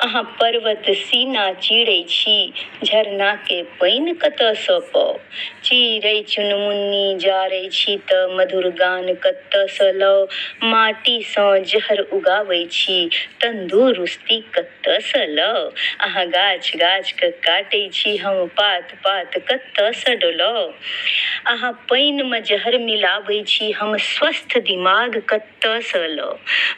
अहाँ पर्वत सीना चीरै छी, झरनाके पानि कतऽसँ पाउ? चिड़ै चुनमुनी जारै छी तऽ मधुर गान कतऽसँ लाउ? माटिसँ जहर उगाबै छी, तन्दुरुस्ती कतऽसँ लाउ? अहाँ गाछ गाछके काटै छी, हम पात पात कतऽसँ डोलाउ? अहाँ पानिमे जहर मिलाबै छी, हम स्वस्थ दिमाग कतऽसँ लाउ?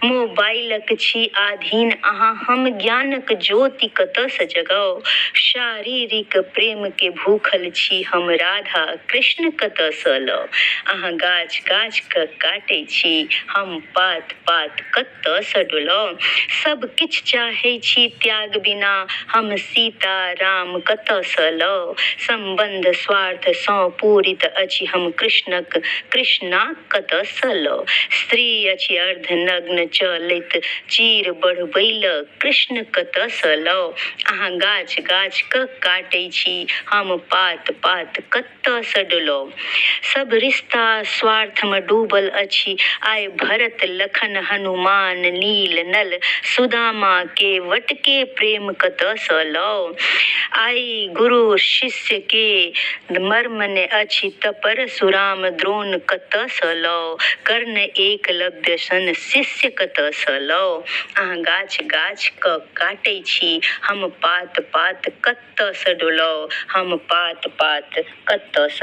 मोबाइलक छी आधीन अहाँ, हम ज्ञानक ज्योति कतऽसँ जगाउ? शारीरिक प्रेमके भूखल छी हम, राधा कृष्ण कतऽसँ लाउ? अहाँ गाछ गाछके काटै छी, हम पात पात कतऽसँ डोलाउ? सब किछु चाहै छी त्याग बिना, हम सीता राम कतऽसँ लाउ? सम्बन्ध स्वार्थसँ पूरित अछि, हम कृष्णक कृष्णा कतऽसँ लाउ? स्त्री अछि अर्धनग्न चलैत चीर बढ़बै लऽ कृष्ण कतऽसँ लाउ? अहाँ गाछ गाछके काटै छी, हम पात पात कतऽसँ डोलाउ? सब रिश्ता स्वार्थमे डूबल अछि, आइ भरत लखन हनुमान नील नल सुदामा के वटके प्रेम कतऽसँ लाउ? आइ गुरु शिष्य के मर्म ने अछि तऽ परशुराम द्रोण कतऽसँ लाउ? कर्ण एकलव्य सन शिष्य कतऽसँ लाउ? अहाँ गाछ गाछके काटै छी, हम पात पात कतऽसँ डोलाउ? हम पात पात कतऽसँ।